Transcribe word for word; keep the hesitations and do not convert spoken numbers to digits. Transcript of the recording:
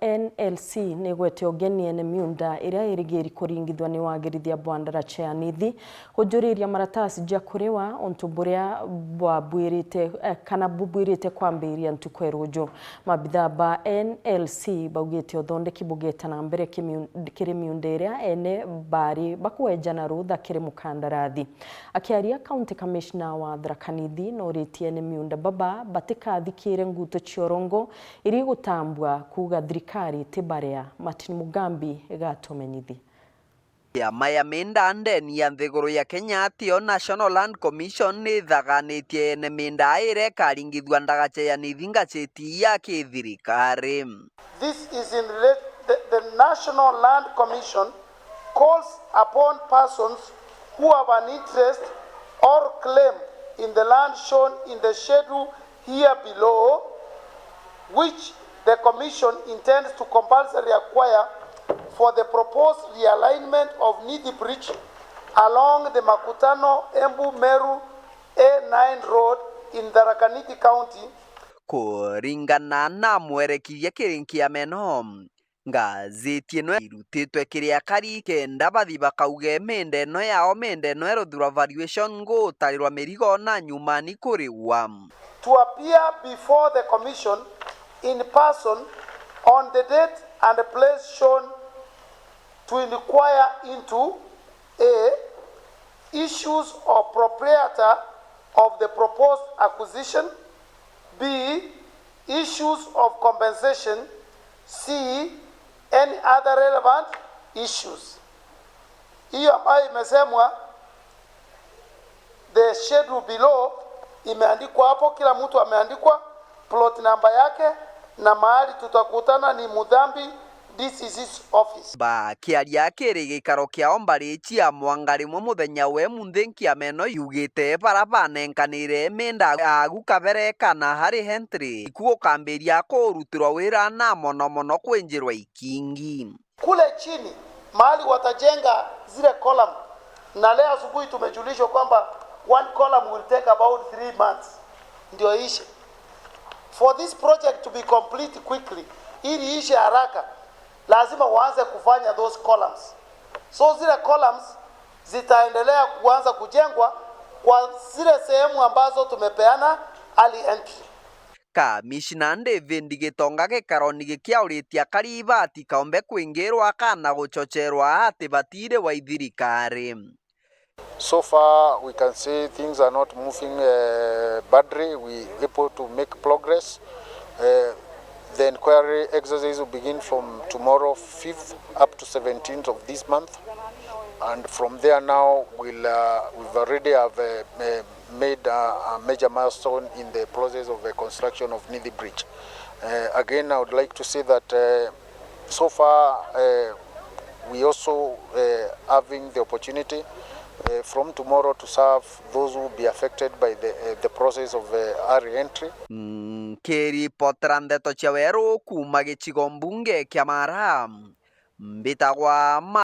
N L C nigwete ugeni ene miunda iria irigiri kuringithua ni wagirithia bwa ndaraca ya Nithi kujuriria maratasi ja kuriwa untu buria bwabwirite, eh, kana bubwirite kwambiria ntuku ya ruju. Mabithaa ba N L C baugite uthondeki bugeta na mbere kimiun-, kiri miunda iria ene bari bakwenjana rutha kiri mukandarathi. Akiaria County Commissioner wa Tharaka Nithi noritie ene miunda baba batikathikire nguto cia urongo iri gutambua kuuga thirikari ti barea. Martin Mugambi gatumenyithia. Kiama ya minda ndeni ya nthiguru ya Kenya atio National Land Commission ni ithaganitie ene minda iria ikaringithua ndagaca ya Nithi ngaceti ya kithirikari. This is in relate, the, the National Land Commission calls upon persons who have an interest or claim in the land shown in the schedule here below, which the Commission intends to compulsory acquire for the proposed realignment of Nithi Bridge along the Makutano Embu Meru A nine Road in Tharaka Nithi County. Kuringana na mwerekithia kiri nkiama ino, ngazeti ino irutitwe kiri akari kenda bathi bakauge menda ino yao, menda ino iruthirwa valuation, gutarirwa mirigo na nyumani kurigwa. To appear before the Commission in person on the date and place shown to inquire into: A, issues of proprietor of the proposed acquisition. B, issues of compensation. C, any other relevant issues. Hiyo ambayo imesemwa, the schedule below, imeandikwa hapo, kila mtu ameandikwa plot number yake na mahali tutakutana ni Mudhambi D C C's office. Bakiaria kiri gikaro kiao mbari cia mwanga rimwe muthenya we munthi, nkiama ino yugite bara banenkanire menda agu kabere kana hari entry, iku gukambiria kurutirwa wira na mono mono kwinjirwa ikingi. Kule chini, mahali watajenga zile column, na leo asubuhi tumejulishwa kwamba one column will take about three months ndio ishe. For this project to be complete quickly, ili ishe haraka, lazima waanze kufanya those columns. So zile columns zitaendelea kuanza kujengwa kwa zile sehemu ambazo tumepeana early entry. Kamishna David Gitonga gikaroni gikiauritie akari batikaumbe kwingirwa kana guchocherwa ati batiri wa ithirikari. So far, we can see things are not moving, uh, badly. We able to make progress. Uh, the inquiry exercise will begin from tomorrow, fifth, up to seventeenth of this month. And from there now, we'll, uh, we've already have, uh, uh, made a, a major milestone in the process of the construction of Nithi Bridge. Uh, again, I would like to say that, uh, so far, uh, we also, uh, having the opportunity, uh, from tomorrow to serve those who will be affected by the, uh, the process of, uh, early entry. Nkiripotera ndeto cia weru kuuma gicigo mbunge kia Mara, mbitagwa Ma-